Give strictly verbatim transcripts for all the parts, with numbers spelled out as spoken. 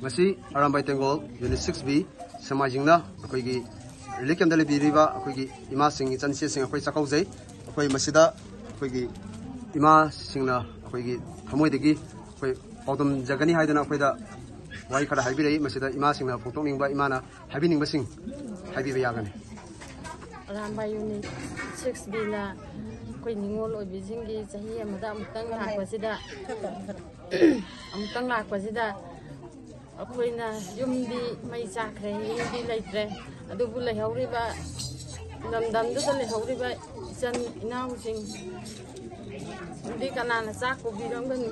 ꯉꯁꯤ Arambai ꯇꯦꯡꯒꯣꯜ unit six B ꯁꯦꯡꯃꯥꯏꯖꯤꯡꯅ ꯑꯩꯈꯣꯏꯒꯤ relief ꯀꯦꯝꯗ ꯂꯩꯕꯤꯔꯤꯕ ꯑꯩꯈꯣꯏꯒꯤ ꯏꯃꯥꯁꯤꯡ, ꯏꯆꯟ ꯏꯆꯦꯁꯤꯡ ꯑꯩꯈꯣꯏ ꯆꯥꯛꯀꯧꯖꯩ꯫ ꯑꯩꯈꯣꯏ ꯃꯁꯤꯗ ꯑꯩꯈꯣꯏꯒꯤ ꯏꯃꯥꯁꯤꯡꯅ ꯑꯩꯈꯣꯏꯒꯤ ꯊꯃꯣꯏꯗꯒꯤ ꯑꯩꯈꯣꯏ ꯄꯥꯎꯗꯝꯖꯒꯅꯤ ꯍꯥꯏꯗꯨꯅ ꯑꯩꯈꯣꯏꯗ ꯋꯥꯔꯤ ꯈꯔ ꯍꯥꯏꯕꯤꯔꯛꯏ꯫ ꯃꯁꯤꯗ ꯏꯃꯥꯁꯤꯡꯅ ꯐꯣꯡꯗꯣꯛꯅꯤꯡꯕ, ꯏꯃꯥꯅ ꯍꯥꯏꯕꯤꯅꯤꯡꯕꯁꯤꯡ ꯍꯥꯏꯕꯤꯕ ꯌꯥꯒꯅꯤ꯫ ꯑꯔꯥꯝꯕꯥꯏ ꯌꯨꯅꯤꯠ ꯁꯤꯛꯁ ꯕꯤꯅ ꯑꯩꯈꯣꯏ ꯅꯤꯉꯣꯜ ꯑꯣꯏꯕꯤꯁꯤꯡꯒꯤ ꯆꯍꯤ ꯑꯃꯗ ꯑꯃꯨꯛꯇꯪ ꯂꯥꯛꯄꯁꯤꯗ ꯑꯃꯨꯛꯇꯪ ꯂꯥꯛꯄꯁꯤꯗ ꯑꯩꯈꯣꯏꯅ ꯌꯨꯝꯗꯤ ꯃꯩ ꯆꯥꯛꯈ꯭ꯔꯦ, ꯌꯨꯝꯗꯤ ꯂꯩꯇ꯭ꯔꯦ꯫ ꯑꯗꯨꯕꯨ ꯂꯩꯍꯧꯔꯤꯕ, ꯂꯝꯗꯝꯗꯨꯗ ꯂꯩꯍꯧꯔꯤꯕ ꯏꯆꯟ ꯏꯅꯥꯎꯁꯤꯡ ꯗꯤ ꯀꯅꯥꯅ ꯆꯥꯛ ꯀꯧꯕꯤꯔꯝꯒꯅꯤ?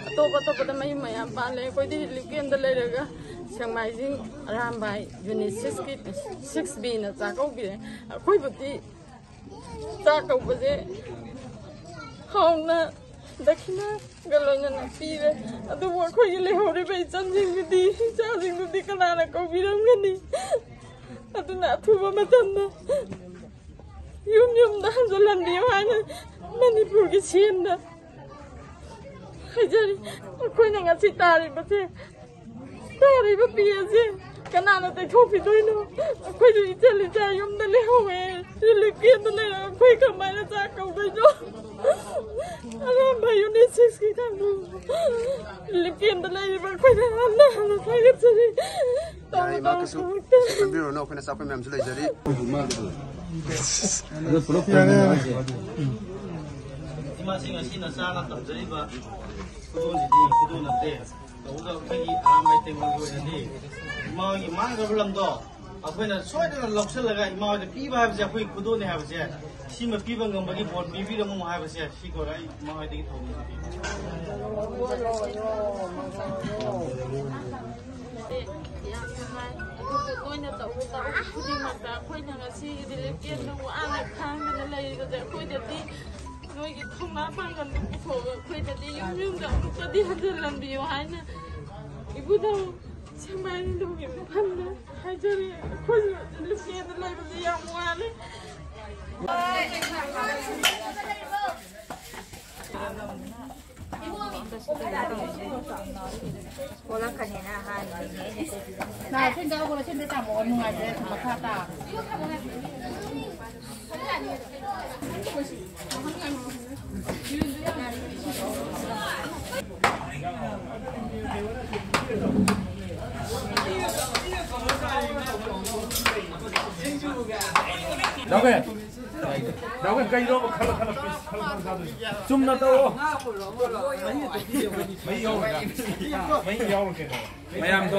ꯑꯇꯣꯞ ꯑꯇꯣꯞꯄꯗ ꯃꯌꯨꯝ ꯃꯌꯥꯝ ꯄꯥꯜꯂꯦ꯫ ꯑꯩꯈꯣꯏꯗꯤ ꯔꯤꯂꯤꯐ ꯀꯦꯝꯗ ꯂꯩꯔꯒ ꯁꯦꯡꯃꯥꯏꯖꯤꯡ ꯑꯔꯥꯝꯕꯥꯏ ꯌꯨꯅꯤꯠ ꯁꯤꯛꯁꯀꯤ, ꯁꯤꯛꯁ ꯕꯤꯅ ꯆꯥꯛ ꯀꯧꯕꯤꯔꯦ꯫ ꯑꯩꯈꯣꯏꯕꯨꯗꯤ ꯆꯥꯛ ꯀꯧꯕꯁꯦ ꯍꯥꯎꯅ ꯗꯈꯤꯅꯥꯒ ꯂꯣꯏꯅꯅ ꯄꯤꯔꯦ꯫ ꯑꯗꯨꯕꯨ ꯑꯩꯈꯣꯏꯒꯤ ꯂꯩꯍꯧꯔꯤꯕ ꯏꯆꯟꯁꯤꯡꯗꯨꯗꯤ, ꯏꯆꯥꯁꯤꯡꯗꯨꯗꯤ ꯀꯅꯥꯅ ꯀꯧꯕꯤꯔꯝꯒꯅꯤ? ꯑꯗꯨꯅ ꯑꯊꯨꯕ ꯃꯇꯝꯗ ꯌꯨꯝ ꯌꯨꯝꯗ ꯍꯟꯖꯤꯜꯍꯟꯕꯤꯌꯨ ꯍꯥꯏꯅ ꯃꯅꯤꯄꯨꯔꯒꯤ ꯁꯤ ꯑꯦꯝꯗ ꯍꯥꯏꯖꯔꯤ꯫ ꯑꯩꯈꯣꯏꯅ ꯉꯁꯤ ꯇꯥꯔꯤꯕꯁꯦ, ꯇꯥꯔꯤꯕ ꯄꯤ ꯑꯁꯦ ꯀꯅꯥꯅ ꯇꯩꯊꯣꯛꯄꯤꯗꯣꯏꯅꯣ? ꯑꯩꯈꯣꯏꯁꯨ ꯏꯆꯜ ꯏꯆꯥ ꯌꯨꯝꯗ ꯂꯩꯍꯧꯋꯦ꯫ ꯔꯤꯂꯤꯐ ꯀꯦꯝꯗ ꯂꯩꯔꯒ ꯑꯩꯈꯣꯏ ꯀꯃꯥꯏꯅ ꯆꯥꯛ ꯀꯧꯗꯣꯏꯅꯣ? ꯑꯔꯥꯝꯕꯥꯏ ꯌꯨꯅꯤꯠ ꯁꯤꯛꯁꯀꯤ ꯀꯥꯡꯕꯨ, ꯔꯤꯂꯤꯐ ꯀꯦꯝꯗ ꯂꯩꯔꯤꯕ ꯑꯩꯈꯣꯏꯅ ꯍꯟꯅ ꯍꯟꯅ ꯊꯥꯒꯠꯆꯔꯤ꯫ ꯌꯥꯔꯦ, ꯏꯃꯥ, ꯀꯩꯁꯨ ꯈꯟꯕꯤꯔꯨꯔꯅꯨ, ꯑꯩꯈꯣꯏꯅ ꯆꯥꯛꯄ ꯃꯌꯥꯝꯁꯨ ꯂꯩꯖꯔꯤ꯫ ꯑꯗꯨ ꯄꯨꯂꯞ ꯌꯥꯔꯦ, ꯌꯥꯔꯦ꯫ ꯏꯃꯥꯁꯤꯡ ꯑꯁꯤꯅ ꯆꯥꯅ ꯇꯝꯖꯔꯤꯕ ꯈꯨꯗꯣꯜꯁꯤꯗꯤ ꯈꯨꯗꯣꯜ ꯅꯠꯇꯦ꯫ ꯇꯧꯕꯇꯕꯨ ꯑꯩꯈꯣꯏꯒꯤ ꯑꯔꯥꯝꯕꯥꯏ ꯇꯦꯡꯒꯣꯜꯒꯤ ꯑꯣꯏꯅꯗꯤ ꯏꯃꯥꯒꯤ ꯃꯥꯡꯈ꯭ꯔꯕ ꯂꯝꯗꯣ ꯑꯩꯈꯣꯏꯅ ꯁꯣꯏꯗꯅ ꯂꯧꯁꯤꯜꯂꯒ ꯏꯃꯥ ꯍꯣꯏꯗ ꯄꯤꯕ ꯍꯥꯏꯕꯁꯦ ꯑꯩꯈꯣꯏꯒꯤ ꯈꯨꯗꯣꯜꯅꯦ ꯍꯥꯏꯕꯁꯦ, ꯁꯤꯃ ꯄꯤꯕ ꯉꯝꯕꯒꯤ ꯕꯣꯔ ꯄꯤꯕꯤꯔꯝꯃꯨ ꯍꯥꯏꯕꯁꯦ, ꯁꯤ ꯈꯛꯇ ꯑꯩ ꯏꯃꯥ ꯍꯣꯏꯗꯒꯤ ꯊꯧꯅꯤꯖꯔꯤ꯫ ꯌꯥꯝ ꯅꯨꯡꯉꯥꯏ꯫ ꯑꯗꯨꯕꯨ ꯅꯣꯏꯅ ꯇꯧꯕ ꯊꯕꯛ ꯈꯨꯗꯤꯡꯃꯛꯇ ꯑꯩꯈꯣꯏꯅ ꯉꯁꯤ ꯔꯤꯂꯤꯐ ꯀꯦꯝꯗ ꯋꯥꯅ ꯈꯥꯡꯗꯅ ꯂꯩꯔꯤꯕꯁꯦ ꯑꯩꯈꯣꯏꯗꯗꯤ ꯅꯣꯏꯒꯤ ꯊꯧꯅꯥ ꯄꯥꯡꯒꯜꯗꯨ ꯄꯨꯊꯣꯛꯑꯒ ꯑꯩꯈꯣꯏꯗꯗꯤ ꯌꯨꯝ ꯌꯨꯝꯗ ꯑꯃꯨꯛꯇꯗꯤ ꯍꯟꯖꯤꯜꯍꯟꯕꯤꯌꯨ ꯍꯥꯏꯅ ꯏꯕꯨꯙꯧ ꯁꯦꯡꯃꯥꯏ ꯅꯤꯡꯊꯧꯒꯤ ꯃꯐꯝꯗ ꯍꯥꯏꯖꯔꯤ꯫ ꯑꯩꯈꯣꯏꯁꯨ ꯔꯤꯂꯤꯐ ꯀꯦꯝꯗ ꯂꯩꯕꯁꯦ ꯌꯥꯝ ꯋꯥꯔꯦ꯫ ꯑꯣꯜꯂꯛꯀꯅꯦꯅ ꯍꯥꯏꯕꯅꯦ ꯑꯩꯅ꯫ ꯂꯥꯛꯑꯣ, ꯁꯦꯟꯗ ꯍꯧꯒꯠꯂꯣ, ꯁꯦꯟꯗ ꯇꯥꯃꯣ ꯅꯨꯡꯉꯥꯏꯇ꯭ꯔꯦ, ꯃꯈꯥ ꯇꯥ꯫ ꯗꯥꯎꯒꯟ, ꯗꯥꯎꯒꯟ, ꯀꯩꯅꯣꯕ? ꯈꯜꯂ, ꯈꯜꯂ, ꯄꯤꯁ ꯈꯜꯂ, ꯈꯜꯂ ꯆꯥꯗꯣꯏꯁꯦ꯫ ꯆꯨꯝꯅ ꯇꯧꯑꯣ꯫ ꯃꯍꯤ ꯌꯥꯎꯔꯒ꯫ ꯃꯍꯤ ꯌꯥꯎꯔꯒ ꯀꯩꯅꯣ? ꯃꯌꯥꯝꯗꯣ꯫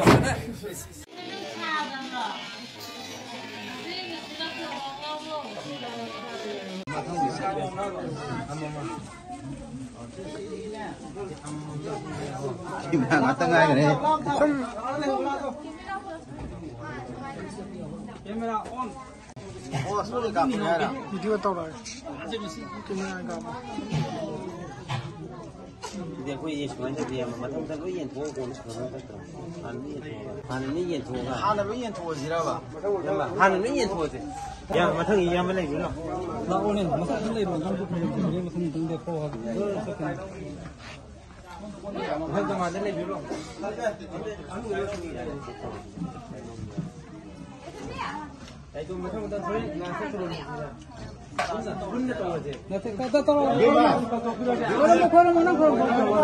ꯉꯥꯛꯇ ꯉꯥꯏꯈ꯭ꯔꯦ꯫ ꯁꯨꯝ꯫ ꯚꯤꯗꯤꯑꯣ ꯇꯧꯔꯛꯑꯒꯦ꯫ ꯀꯦꯃꯦꯔꯥ ꯀꯥꯞꯄꯣ꯫ ꯑꯗꯨꯗꯤ ꯑꯩꯈꯣꯏ ꯁꯨꯃꯥꯏꯅ ꯇꯧꯗꯦ, ꯃꯊꯪꯗ ꯂꯣꯏ ꯌꯦꯟꯊꯣꯛꯑꯒ ꯀꯣꯟꯅ ꯁꯨꯃꯥꯏꯅ ꯇꯧꯗ꯭ꯔꯣ? ꯍꯥꯟꯅ ꯂꯣꯏ ꯌꯦꯟꯊꯣꯛꯑꯒ꯫ ꯍꯥꯟꯅ ꯂꯣꯏ ꯌꯦꯟꯊꯣꯛꯑꯁꯤꯔꯕ? ꯍꯥꯟꯅ ꯂꯣꯏ ꯌꯦꯟꯊꯣꯛꯑꯁꯦ꯫ ꯌꯥ, ꯃꯊꯪ ꯏꯌꯥꯝꯕ ꯂꯩꯕꯤꯔꯣ꯫ ꯂꯥꯛꯑꯣꯅꯦ, ꯃꯊꯛꯇ ꯂꯩꯔꯣ, ꯅꯪꯁꯨ ꯐꯅꯦꯛ ꯐꯅꯦꯛ ꯃꯊꯪ ꯃꯊꯪ ꯂꯦꯞꯄꯣ ꯍꯥꯏꯕ꯫ ꯃꯊꯪ ꯇꯣꯉꯥꯟꯅ ꯂꯩꯕꯤꯔꯣ꯫ ꯑꯩꯗꯣ ꯃꯊꯪ ꯃꯊꯪ ꯍꯣꯔꯦꯟ ꯂꯥꯁꯇ ꯇꯧꯔꯁꯤ꯫ ꯄꯨꯟꯅ, ꯄꯨꯟꯅ ꯇꯧꯔꯁꯦ꯫ ꯅꯠꯇꯦ, ꯀꯗꯥ ꯇꯧꯔꯣ꯫ ꯈꯣꯏꯔꯝꯃꯣ, ꯈꯣꯏꯔꯝꯃꯣ, ꯅꯪ ꯈꯣꯏꯔꯝꯃꯣ꯫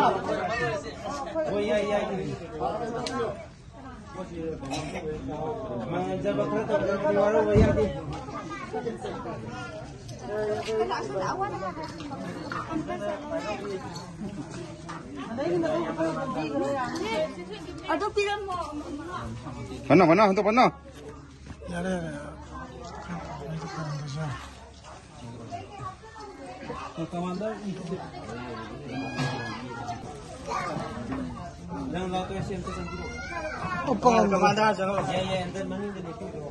ꯍꯣꯏ, ꯌꯥꯏ, ꯌꯥꯏ꯫ ꯃꯥꯡꯖꯕ ꯈꯔ ꯇꯧꯗ꯭ꯔꯗꯤ ꯋꯥꯔꯧꯕ ꯌꯥꯗꯦ꯫ ꯑꯗꯨ ꯄꯤꯔꯝꯃꯣ꯫ ꯐꯅꯣ, ꯐꯅꯣ, ꯍꯟꯗꯣꯛ ꯐꯅꯣ꯫ ꯌꯥꯔꯦ, ꯌꯥꯔꯦ꯫ ꯅꯪ ꯂꯥꯛꯇꯣꯏ ꯁꯤ ꯑꯝꯇ ꯆꯪꯕꯤꯔꯛꯑꯣ꯫ ꯀꯃꯥꯟꯗꯔ ꯆꯪꯉꯛꯑꯣ꯫ ꯌꯥꯏ, ꯌꯥꯏ, ꯑꯝꯇ ꯃꯅꯤꯡꯗ ꯂꯦꯞꯄꯤꯔꯣ꯫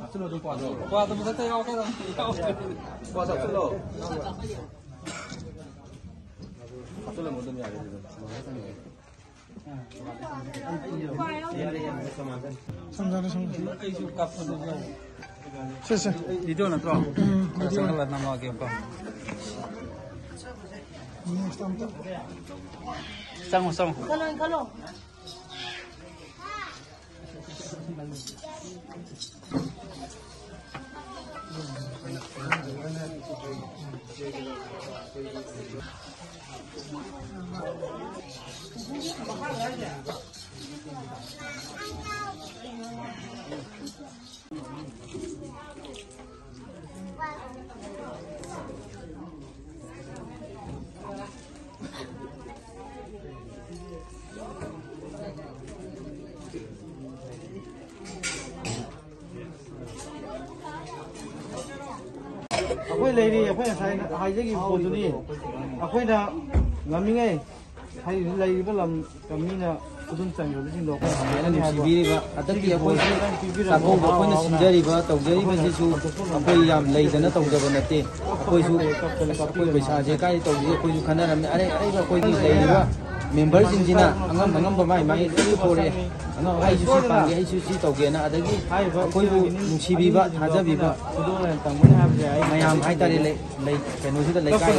ꯍꯥꯞꯆꯤꯜꯂꯣ ꯑꯗꯨꯝ ꯀ꯭ꯋꯥꯗꯣ꯫ ꯀ꯭ꯋꯥꯗꯣ ꯃꯊꯛꯇ ꯌꯥꯎ ꯀꯩꯅꯣ꯫ ꯀ꯭ꯋꯥ ꯆꯥꯁꯤꯜꯂꯣ꯫ ꯍꯥꯞꯆꯤꯜꯂꯝꯃꯣ ꯑꯗꯨꯝ ꯌꯥꯔꯦ ꯑꯗꯨꯗ꯫ ꯌꯥꯔꯦ, ꯌꯥꯔꯦ, ꯀꯃꯥꯟꯗꯔ꯫ ꯁꯝꯖꯜꯂꯣ, ꯁꯝꯖꯜꯂꯣ꯫ ꯑꯩꯁꯨ ꯀꯥꯞꯄꯗ ꯌꯥꯎ꯫ ꯁꯦ, ꯁꯦ꯫ ꯚꯤꯗꯤꯑꯣ ꯅꯠꯇ꯭ꯔꯣ? ꯎꯝ, ꯚꯤꯗꯤꯑꯣ꯫ ꯆꯪꯍꯜꯂ ꯅꯝꯃꯛꯑꯒꯦꯀꯣ꯫ ꯆꯪꯉꯣ, ꯆꯪꯉꯣ꯫ ꯑꯩꯈꯣꯏ ꯂꯩꯔꯤ, ꯑꯩꯈꯣꯏ ꯉꯁꯥꯏ ꯍꯥꯏꯖꯈꯤꯕ ꯄꯣꯠꯇꯨꯅꯤ꯫ ꯑꯩꯈꯣꯏꯅ ꯉꯝꯃꯤꯉꯩ ꯍꯥꯏꯔꯤꯕ ꯂꯩꯔꯤꯕ ꯂꯝ ꯃꯤꯅ ꯈꯨꯗꯨꯝ ꯆꯟꯈ꯭ꯔꯕꯁꯤꯡꯗꯣ ꯑꯩꯈꯣꯏꯅ ꯍꯦꯟꯅ ꯍꯟꯒꯅꯤ ꯍꯥꯏꯕ ꯅꯨꯡꯁꯤꯕꯤꯔꯤꯕ, ꯍꯟꯗꯛꯀꯤ ꯁꯤꯒꯤ ꯑꯩꯈꯣꯏꯒꯤ ꯄꯣꯠꯁꯤꯗ ꯄꯤꯕꯤꯔꯝꯕ ꯆꯥꯛꯀꯧꯕ ꯑꯩꯈꯣꯏꯅ ꯍꯔꯥꯎ ꯍꯔꯥꯎꯅ ꯁꯤꯟꯖꯔꯤꯕ, ꯇꯧꯖꯔꯤꯕꯁꯤꯁꯨ ꯑꯩꯈꯣꯏ ꯌꯥꯝ ꯂꯩꯗꯅ ꯇꯧꯖꯕ ꯅꯠꯇꯦ꯫ ꯑꯩꯈꯣꯏꯁꯨ ꯑꯩꯈꯣꯏ ꯄꯩꯁꯥꯁꯦ ꯀꯥꯏꯗ ꯇꯧꯁꯤ ꯑꯩꯈꯣꯏꯁꯨ ꯈꯟꯅꯔꯝꯃꯤ꯫ ꯑꯔꯩ ꯑꯔꯩꯕ ꯑꯩꯈꯣꯏꯒꯤ ꯂꯩꯔꯤꯕ ꯃꯦꯝꯕꯔꯁꯤꯡꯁꯤꯅ ꯑꯉꯝ ꯑꯉꯝꯕ ꯃꯥꯏ ꯃꯥꯏ ꯂꯣꯏ ꯄꯣꯔꯛꯑꯦ꯫ ꯑꯉꯝ ꯑꯩꯁꯨ ꯁꯤ ꯄꯥꯡꯒꯦ, ꯑꯩꯁꯨ ꯁꯤ ꯇꯧꯒꯦꯅ, ꯑꯗꯒꯤ ꯑꯩꯈꯣꯏꯕꯨ ꯅꯨꯡꯁꯤꯕꯤꯕ, ꯊꯥꯖꯕꯤꯕ ꯃꯌꯥꯝ ꯍꯥꯏꯇꯥꯔꯦ, ꯂꯩ, ꯂꯩ, ꯀꯩꯅꯣꯁꯤꯗ ꯂꯩꯀꯥꯏ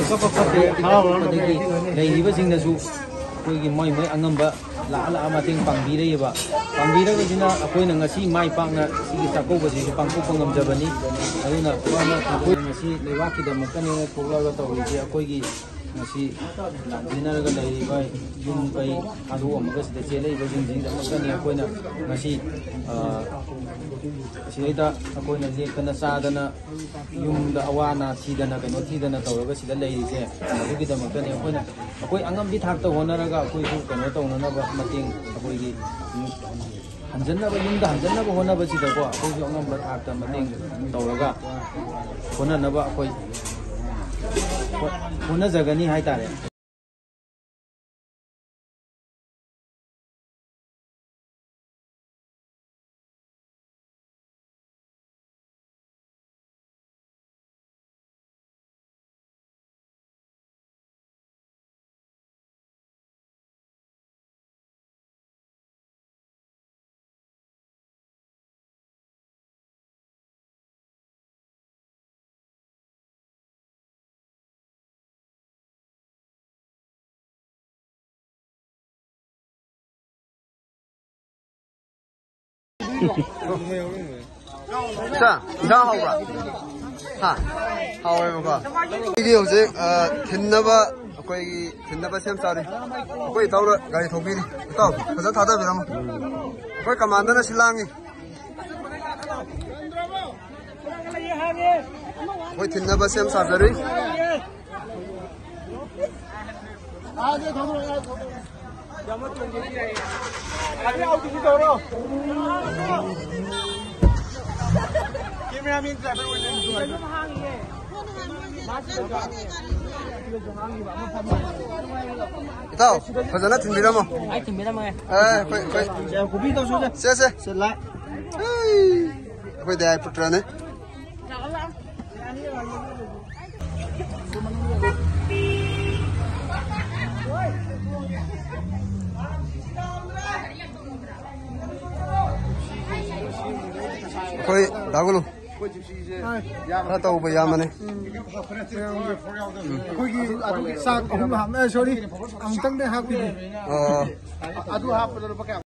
ꯑꯗꯒꯤ ꯂꯩꯔꯤꯕꯁꯤꯡꯅꯁꯨ ꯑꯩꯈꯣꯏꯒꯤ ꯃꯣꯏ ꯃꯣꯏ ꯑꯉꯝꯕ ꯂꯥꯛꯑ ꯂꯥꯛꯑ ꯃꯇꯦꯡ ꯄꯥꯡꯕꯤꯔꯛꯏꯕ꯫ ꯄꯥꯡꯕꯤꯔꯕꯁꯤꯅ ꯑꯩꯈꯣꯏꯅ ꯉꯁꯤ ꯃꯥꯏ ꯄꯥꯛꯅ ꯁꯤꯒꯤ ꯆꯥꯛꯀꯧꯕꯁꯤꯁꯨ ꯄꯥꯡꯊꯣꯛꯄ ꯉꯝꯖꯕꯅꯤ꯫ ꯑꯗꯨꯅ ꯑꯩꯈꯣꯏꯅ ꯉꯁꯤ ꯂꯩꯕꯥꯛꯀꯤꯗꯃꯛꯇꯅꯦꯅ ꯊꯣꯛꯂꯛꯑꯒ ꯇꯧꯔꯤꯁꯦ꯫ ꯑꯩꯈꯣꯏꯒꯤ ꯉꯁꯤ ꯂꯥꯟꯖꯦꯟꯅꯔꯒ ꯂꯩꯔꯤꯕ ꯌꯨꯝ ꯀꯩ ꯊꯥꯗꯣꯛꯑꯝꯃꯒ ꯁꯤꯗ ꯆꯦꯜꯂꯛꯏꯕꯁꯤꯡꯁꯤꯒꯤꯗꯃꯛꯇꯅꯤ ꯑꯩꯈꯣꯏꯅ ꯉꯁꯤ, ꯑ, ꯁꯤꯗꯩꯗ ꯑꯩꯈꯣꯏꯅ ꯂꯦꯛꯇꯅ ꯆꯥꯗꯅ ꯌꯨꯝꯗ ꯑꯋꯥ ꯑꯅꯥ ꯊꯤꯗꯅ ꯀꯩꯅꯣ ꯊꯤꯗꯅ ꯇꯧꯔꯒ ꯁꯤꯗ ꯂꯩꯔꯤꯁꯦ꯫ ꯑꯗꯨꯒꯤꯗꯃꯛꯇꯅꯤ ꯑꯩꯈꯣꯏꯅ ꯑꯩꯈꯣꯏ ꯑꯉꯝꯕꯤ ꯊꯥꯛꯇ ꯍꯣꯠꯅꯔꯒ ꯑꯩꯈꯣꯏꯁꯨ ꯀꯩꯅꯣ ꯇꯧꯅꯅꯕ ꯃꯇꯦꯡ ꯑꯩꯈꯣꯏꯒꯤ ꯍꯟꯖꯟꯅꯕ, ꯌꯨꯝꯗ ꯍꯟꯖꯟꯅꯕ ꯍꯣꯠꯅꯕꯁꯤꯗꯀꯣ ꯑꯩꯈꯣꯏꯁꯨ ꯑꯉꯝꯕ ꯊꯥꯛꯇ ꯃꯇꯦꯡ ꯇꯧꯔꯒ ꯍꯣꯠꯅꯅꯕ ꯑꯩꯈꯣꯏ ꯍꯣꯠꯅꯖꯒꯅꯤ ꯍꯥꯏꯇꯥꯔꯦ꯫ ꯏꯆꯥ, ꯏꯟꯖꯥꯡ ꯍꯥꯎꯕ꯭ꯔꯥ? ꯍꯥ? ꯍꯥꯎꯋꯦꯕꯀꯣ꯫ ꯑꯩꯒꯤ ꯍꯧꯖꯤꯛ, ꯑ, ꯊꯤꯟꯅꯕ, ꯑꯩꯈꯣꯏꯒꯤ ꯊꯤꯟꯅꯕ ꯁꯦꯝ ꯁꯥꯔꯤ꯫ ꯑꯩꯈꯣꯏ ꯏꯇꯥꯎꯅ ꯒꯥꯔꯤ ꯊꯧꯕꯤꯔꯤ꯫ ꯏꯇꯥꯎ, ꯐꯖꯅ ꯊꯥꯗꯕꯤꯔꯝꯃꯣ꯫ ꯑꯩꯈꯣꯏ ꯀꯃꯥꯟꯗꯔꯅ ꯁꯤ ꯂꯥꯡꯉꯤ꯫ ꯑꯩꯈꯣꯏ ꯊꯤꯟꯅꯕ ꯁꯦꯝ ꯁꯥꯖꯔꯤ꯫ ꯏꯇꯥꯎ, ꯐꯖꯅ ꯊꯤꯟꯕꯤꯔꯝꯃꯣ꯫ ꯑꯩ ꯊꯤꯟꯕꯤꯔꯝꯃꯒꯦ꯫ ꯑꯦ, ꯑꯩꯈꯣꯏ, ꯑꯩꯈꯣꯏ꯫ ꯁꯦ, ꯀꯣꯕꯤ ꯇꯧꯁꯨ ꯁꯦ꯫ ꯁꯦ, ꯁꯦ꯫ ꯁꯦ, ꯂꯥꯛ꯫ ꯑꯩꯈꯣꯏ ꯗꯌꯥꯏ ꯄꯨꯇ꯭ꯔꯅꯦ꯫ ꯑꯩꯈꯣꯏ ꯗꯥꯒꯨꯂꯨ꯫ ꯈꯔ ꯇꯧꯕ ꯌꯥꯝꯕꯅꯦ꯫ ꯑꯩꯈꯣꯏꯒꯤ ꯑꯗꯨꯒꯤ ꯆꯥꯛ ꯑꯍꯨꯝ ꯍꯥꯞꯅ, ꯁꯣꯔꯤ, ꯑꯃꯨꯛꯇꯪꯗꯤ ꯍꯥꯞꯈꯤꯗꯦ꯫ ꯑꯣ꯫ ꯑꯗꯨ ꯍꯥꯞꯄꯗ ꯂꯨꯄꯥ ꯀꯌꯥ?